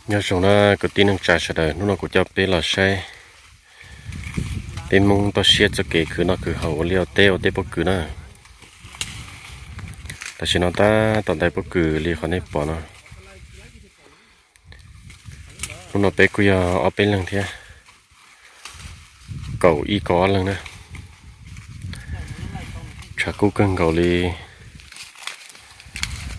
Nyob zoo na kwv tij neej tsa sawv daws, hnub no kuv coj peb los saib peb Hmoob toj siab txoj kev khwv noj khwv haus ua liaj ua teb ua teb pob kws na. Tam sim no tab tom ntais pob kws li qhov nej pom no. Hnub no peb kuj yog ob peb leeg thiab, kaum ib kaum ob leeg na. Tshav kub kawg nkaus li.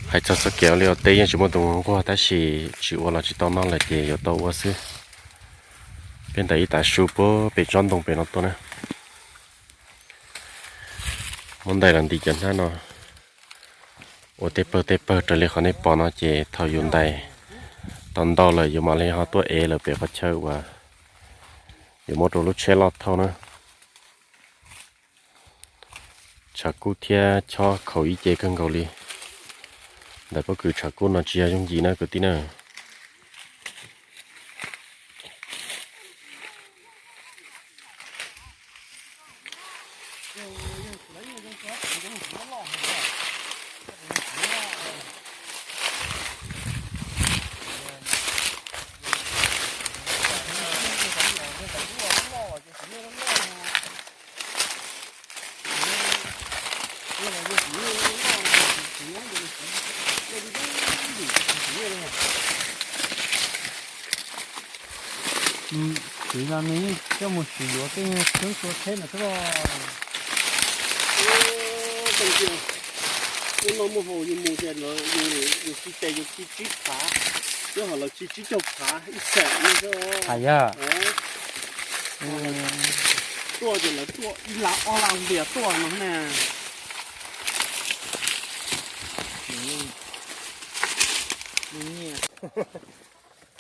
Hais txog txoj kev ua liaj ua teb yeej tsis muaj tus nquag tab sis tsis ua los tsis tau noj lawm ces yuav tau ua xwb. Peb ntais ib tav su puag pem tsob ntoo pem no tuaj na. Muab ntais los nti cov hnab no ua tej pawg tej pawg raws li qhov nej pom no ces thaum yus ntais tau ntau lawm yus mam li ho tuaj ev lawm pem qhov chaw uas yuav muab rau lub tsheb loj thauj na. Tshav kub thiab chob khaus ib ce kawg nkaus li. Ntais pob kws tshav kub no tsis yog yooj yim na kwv tij na. Txiv no nws coj mus sim yuav tej xyoob tua tsheb no xwb. Ub no muaj hau yus mus tias yus tsis tes yus tsis tsib phav, yog hos lawv tsis tsib caug phav ib xeem no xwb. Yog tuaj ces lawv tuaj ib lam ob lam ntias tuaj no na.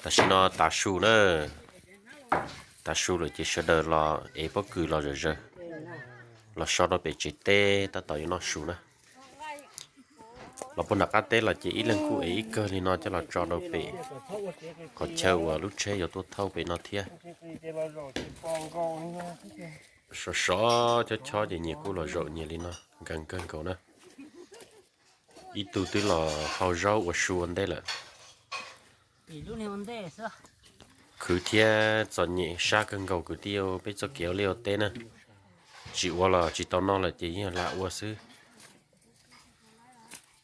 Tam sim no tav su na, tav su lawm ces sawv daws los ev pob kws los zom zaws, los so rau pem tsev teb tab tom yuav noj su na. Los puag nram qab teb los ces ib leeg kuj ev ib kawg li no coj los tso rau pem qhov chaw uas lub tsheb yuav tuaj thauj pem no thiab. Sov sov chob chob ces nyias kuj los zaum nyias li no nkees kawg nkaus na. Ib tug twb los hau zaub ua su ua ntej lawm. Khwv thiab txom nyem sab kawg nkaus kwv tij, peb txoj kev ua liaj ua teb na, tsis ua los tsis tau noj lawm ces yeej lam ua xwb.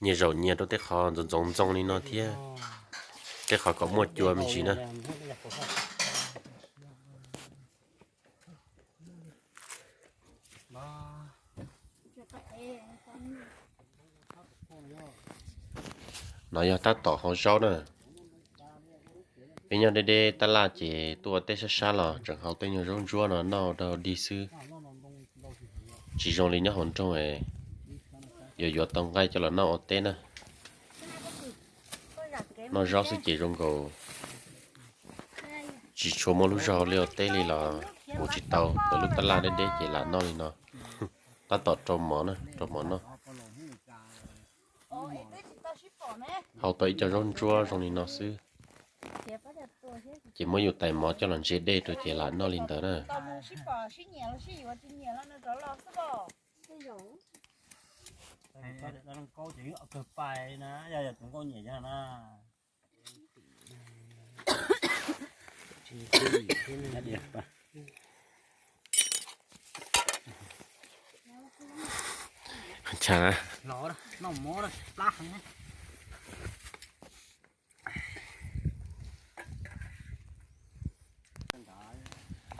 Nyias zaum nyias rau tej qhov ntxoov ntxoov ntxoo li no thiab, tej qhov kom muaj cua me ntsis na. No yog tab tom hau zaub na. Peb nyob deb deb tab laj ces tuaj ua teb sab sab los tseem hau tej nyuag zaub ntsuab no noj rau dig xwb. Tsis zoo li nyob hauv nroog, yuav yuav tau nqaij coj los noj ua teb na. Noj zaub xwb ces zoo nkaus tsis tshua muaj lub zog li ua teb li los mus tsis tau, lawv lub tab laj deb deb ces lam noj li no. Tab tom rau mov na, rau mov noj. Hau tau ib co zaub ntsuab zoo li no xwb, ces muab yus tais mov coj los ntse dej rau ces lam noj li ntawd na.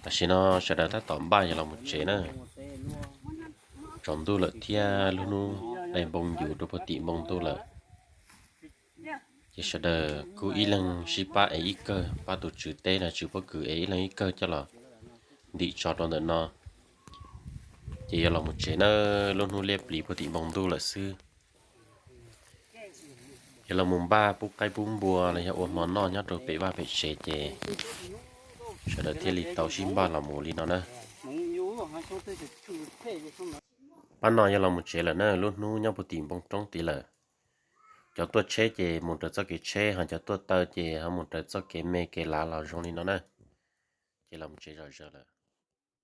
Tam sim no sawv daws tab tom npaj yuav los mus tsev na. Tsaus ntuj lawm thiab lub hnub dai npoo yus rau puag tim npoo ntuj lawm. Ces sawv daws kuj ib leeg sib pab ev ib kawg, pab tus tswv teb los tswv pob kws ev ib leeg ib kawg coj los ntim tso rau ntawm no. Ces yuav los mus tsev na, lub hnub liab pliv puag tim npoo ntuj lawm xwb. Yuav los mus npaj pub qaib pub npua los yog ua hmo noj nyob rau pem vaj pem tsev ces sawv daws thiaj li tau sib npaj los mus li no na. Pab no yog los mus tsev lawm na, lub hnub nyob puag tim npoo roob tid lawm. Cov tuaj tsheb ces mus raws txoj kev tsheb, ho cov tuaj taw ces ho mus raws txoj kev me kev lav los zoo li no na. Ces los mus tsev zom zaws lawm.